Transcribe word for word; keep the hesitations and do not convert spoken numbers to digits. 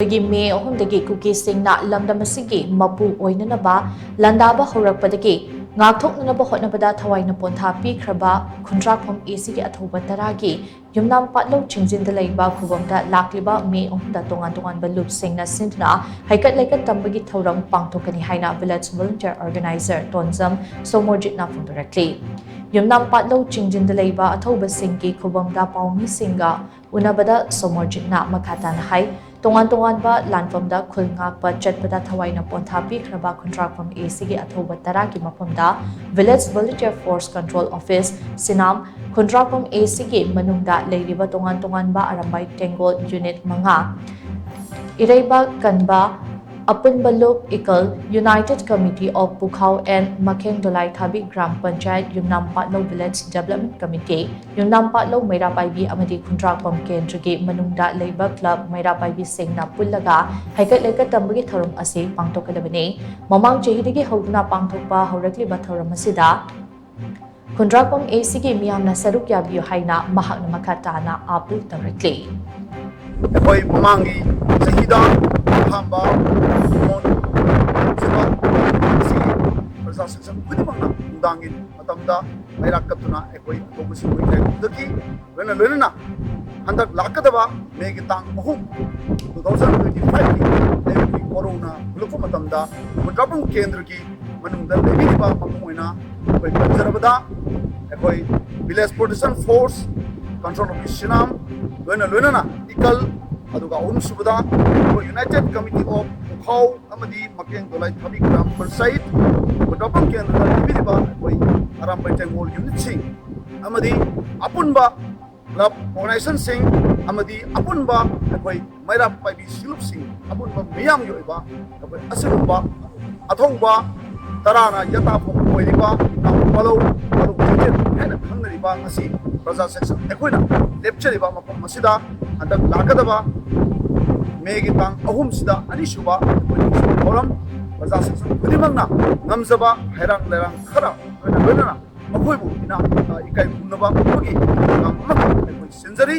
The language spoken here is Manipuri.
ꯃꯦ ꯑꯍꯨꯝꯗꯒꯤ ꯀꯨꯀꯤꯁꯤꯡꯅ ꯂꯝꯗꯝ ꯑꯁꯤꯒꯤ ꯃꯄꯨ ꯑꯣꯏꯅꯅꯕ ꯂꯥꯟꯗꯥꯕ ꯍꯧꯔꯛꯄꯗꯒꯤ ꯉꯥꯛꯊꯣꯛꯅꯅꯕ ꯍꯣꯠꯅꯕꯗ ꯊꯋꯥꯏꯅ ꯄꯣꯟꯊꯥ ꯄꯤꯈ꯭ꯔꯕ ꯈꯨꯟꯗ꯭ꯔꯥꯛꯐꯝ ꯑꯦꯁꯤꯒꯤ ꯑꯊꯧꯕ ꯇꯔꯥꯒꯤ ꯌꯨꯝꯅꯥꯝ ꯄꯥꯠꯂꯧ ꯆꯤꯡꯖꯤꯟꯗ ꯂꯩꯕ ꯈꯨꯕꯝꯗ ꯂꯥꯛꯂꯤꯕ ꯃꯦ ꯑꯍꯨꯝꯗ ꯇꯣꯉꯥꯟ ꯇꯣꯉꯥꯟꯕ ꯂꯨꯞꯁꯤꯡꯅ ꯁꯤꯟꯗꯨꯅ ꯍꯩꯀꯠ ꯂꯩꯀꯠ ꯇꯝꯕꯒꯤ ꯊꯧꯔꯝ ꯄꯥꯡꯊꯣꯛꯀꯅꯤ ꯍꯥꯏꯅ Village Volunteer Organizer ꯇꯣꯟꯖꯝ ꯁꯣꯃꯣꯔꯖꯤꯠꯅ ꯐꯣꯡꯗꯣꯔꯛꯂꯤ꯫ ꯌꯨꯝꯅꯥꯝ ꯄꯥꯠꯂꯧ ꯆꯤꯡꯖꯤꯟꯗ ꯂꯩꯕ ꯑꯊꯧꯕꯁꯤꯡꯒꯤ ꯈꯨꯕꯝꯗ ꯄꯥꯎꯃꯤꯁꯤꯡꯒ ꯎꯅꯕꯗ ꯁꯣꯃꯣꯔꯖꯤꯠꯅ ꯃꯈꯥ ꯇꯥꯅ ꯍꯥꯏ, ꯇꯣꯉꯥꯟ ꯇꯣꯉꯥꯟꯕ ꯂꯥꯟꯐꯝꯗ ꯈꯨꯜ ꯉꯥꯛꯄ ꯆꯠꯄꯗ ꯊꯋꯥꯏꯅ ꯄꯣꯟꯊꯥ ꯄꯤꯈ꯭ꯔꯕ ꯈꯨꯟꯗ꯭ꯔꯥꯛꯐꯝ ꯑꯦꯁꯤꯒꯤ ꯑꯊꯧꯕ ꯇꯔꯥꯒꯤ ꯃꯐꯝꯗ Village Volunteer Force Control Office, ꯁꯤꯅꯥꯝ, ꯈꯨꯟꯗ꯭ꯔꯥꯛꯐꯝ ꯑꯦꯁꯤꯒꯤ ꯃꯅꯨꯡꯗ ꯂꯩꯔꯤꯕ ꯇꯣꯉꯥꯟ ꯇꯣꯉꯥꯟꯕ ꯑꯔꯥꯝꯕꯥꯏ ꯇꯦꯡꯒꯣꯜ ꯌꯨꯅꯤꯠ ꯃꯉꯥ, ꯏꯔꯩꯕꯥꯛ ꯀꯟꯕ ꯑꯄꯨꯟꯕ ꯂꯨꯞ ꯏꯀꯜ, United Committee of Pukhao and Makheng Dolai Thabi Gram Panchayat, Yumnam ꯄꯥꯠꯂꯧ Village Development Committee, ꯌꯨꯝꯅꯥꯝ ꯄꯥꯠꯂꯧ ꯃꯩꯔꯥ ꯄꯥꯏꯕꯤ ꯑꯃꯗꯤ ꯈꯨꯟꯗ꯭ꯔꯥꯛꯄꯝ ꯀꯦꯟꯗ꯭ꯔꯒꯤ ꯃꯅꯨꯡꯗ ꯂꯩꯕ ꯀ꯭ꯂꯕ ꯃꯩꯔꯥ ꯄꯥꯏꯕꯤꯁꯤꯡꯅ ꯄꯨꯜꯂꯒ ꯍꯩꯀꯠ ꯂꯩꯀꯠ ꯇꯝꯕꯒꯤ ꯊꯧꯔꯝ ꯑꯁꯤ ꯄꯥꯡꯊꯣꯛꯀꯗꯕꯅꯤ꯫ ꯃꯃꯥꯡ ꯆꯍꯤꯗꯒꯤ ꯍꯧꯗꯨꯅ ꯄꯥꯡꯊꯣꯛꯄ ꯍꯧꯔꯛꯂꯤꯕ ꯊꯧꯔꯝ ꯑꯁꯤꯗ ꯈꯨꯟꯗ꯭ꯔꯥꯛꯄꯝ ꯑꯦꯁꯤꯒꯤ ꯃꯤꯌꯥꯝꯅ ꯁꯔꯨꯛ ꯌꯥꯕꯤꯌꯨ ꯍꯥꯏꯅ ꯃꯍꯥꯛꯅ ꯃꯈꯥ ꯇꯥꯅ ꯑꯥꯄꯤꯜ ꯇꯧꯔꯛꯂꯤ꯫ ꯑꯩꯈꯣꯏ ꯃꯃꯥꯡꯒꯤ ꯆꯍꯤꯗ ꯑꯍꯥꯟꯕ ꯀꯨꯝꯑꯣꯟ ꯆꯠꯄ ꯑꯁꯤ ꯄ꯭ꯔꯖꯥ ꯁꯦꯛꯁꯟ ꯈꯨꯗꯤꯡꯃꯛꯅ ꯅꯨꯡꯗꯥꯡꯒꯤ ꯃꯇꯝꯗ ꯃꯩꯔꯥ ꯀꯠꯇꯨꯅ ꯑꯩꯈꯣꯏ ꯑꯇꯣꯞꯄꯁꯤꯡ ꯑꯣꯏꯈ꯭ꯔꯦ꯫ ꯑꯗꯨꯗꯒꯤ ꯂꯣꯏꯅ ꯂꯣꯏꯅꯅ ꯍꯟꯗꯛ ꯂꯥꯛꯀꯗꯕ ꯃꯦꯒꯤ ꯇꯥꯡ ꯑꯍꯨꯝ, two thousand twenty five ꯀꯤ ꯑꯌꯨꯛꯀꯤ ꯀꯣꯔꯧꯅ ꯈꯨꯂꯛꯄ ꯃꯇꯝꯗ ꯈꯨꯟꯗ꯭ꯔꯥꯛꯄꯝ ꯀꯦꯟꯗ꯭ꯔꯒꯤ ꯃꯅꯨꯡꯗ ꯂꯩꯕꯤꯔꯤꯕ ꯃꯄꯨꯡ ꯑꯣꯏꯅ ꯑꯩꯈꯣꯏ ꯄꯟꯖꯔꯕꯗ ꯑꯩꯈꯣꯏ Village Protection Force, Control Office ꯁꯤꯅꯥꯝ, ꯂꯣꯏꯅ ꯂꯣꯏꯅꯅ ꯏꯀꯜ, ꯑꯗꯨꯒ ꯑꯍꯨꯝꯁꯨꯕꯗ ꯑꯩꯈꯣꯏ United Committee of ꯄꯨꯈꯥꯎ ꯑꯃꯗꯤ ꯃꯀꯦꯡ ꯗꯣꯂꯥꯏ ꯊꯥꯕꯤ ꯒ꯭ꯔꯥꯝ ꯄꯟꯆꯥꯌꯠ ꯈꯨꯟꯗ꯭ꯔꯥꯛꯄꯝ ꯀꯦꯟꯗ꯭ꯔꯗ ꯂꯩꯕꯤꯔꯤꯕ ꯑꯩꯈꯣꯏ ꯑꯔꯥꯝꯕꯥꯏ ꯇꯦꯡꯒꯣꯜ ꯌꯨꯅꯤꯠꯁꯤꯡ ꯑꯃꯗꯤ ꯑꯄꯨꯟꯕ ꯀ꯭ꯂꯕ ꯑꯣꯔꯒꯅꯥꯏꯖꯦꯁꯟꯁꯤꯡ ꯑꯃꯗꯤ ꯑꯄꯨꯟꯕ ꯑꯩꯈꯣꯏ ꯃꯩꯔꯥ ꯄꯥꯏꯕꯤ ꯁꯤꯂꯨꯞꯁꯤꯡ, ꯑꯄꯨꯟꯕ ꯃꯤꯌꯥꯝꯒꯤ ꯑꯣꯏꯕ ꯑꯩꯈꯣꯏ ꯑꯁꯤꯒꯨꯝꯕ ꯑꯊꯧꯕ ꯇꯔꯥꯅ ꯌꯦꯇꯥꯐꯝ ꯑꯣꯏꯔꯤꯕ ꯏꯃꯥ ꯄꯥꯂꯧ, ꯄꯥꯂꯧ ꯆꯤꯡꯖꯦꯜ ꯍꯥꯏꯅ ꯈꯪꯅꯔꯤꯕ ꯉꯁꯤ ꯄ꯭ꯔꯖꯥ ꯁꯦꯛꯁꯟ ꯑꯩꯈꯣꯏꯅ ꯂꯦꯞꯆꯔꯤꯕ ꯃꯐꯝ ꯑꯁꯤꯗ ꯍꯟꯗꯛ ꯂꯥꯛꯀꯗꯕ ꯃꯦꯒꯤ ꯇꯥꯡ ꯑꯍꯨꯝꯁꯤꯗ ꯑꯅꯤꯁꯨꯕ ꯑꯩꯈꯣꯏꯒꯤ ꯊꯧꯔꯝ ꯄ꯭ꯔꯖꯥ ꯁꯦꯛꯁꯟ ꯈꯨꯗꯤꯡꯃꯛꯅ ꯉꯝꯖꯕ ꯍꯩꯔꯥꯡ ꯂꯩꯔꯥꯡ ꯈꯔ ꯂꯣꯏꯅ ꯂꯣꯏꯅꯅ ꯃꯈꯣꯏꯕꯨ ꯏꯅꯥ-, ꯏꯀꯥꯏ ꯈꯨꯝꯅꯕ ꯑꯃꯒꯤ ꯊꯧꯔꯝ ꯑꯃꯈꯛ ꯑꯩꯈꯣꯏ ꯁꯤꯟꯖꯔꯤ꯫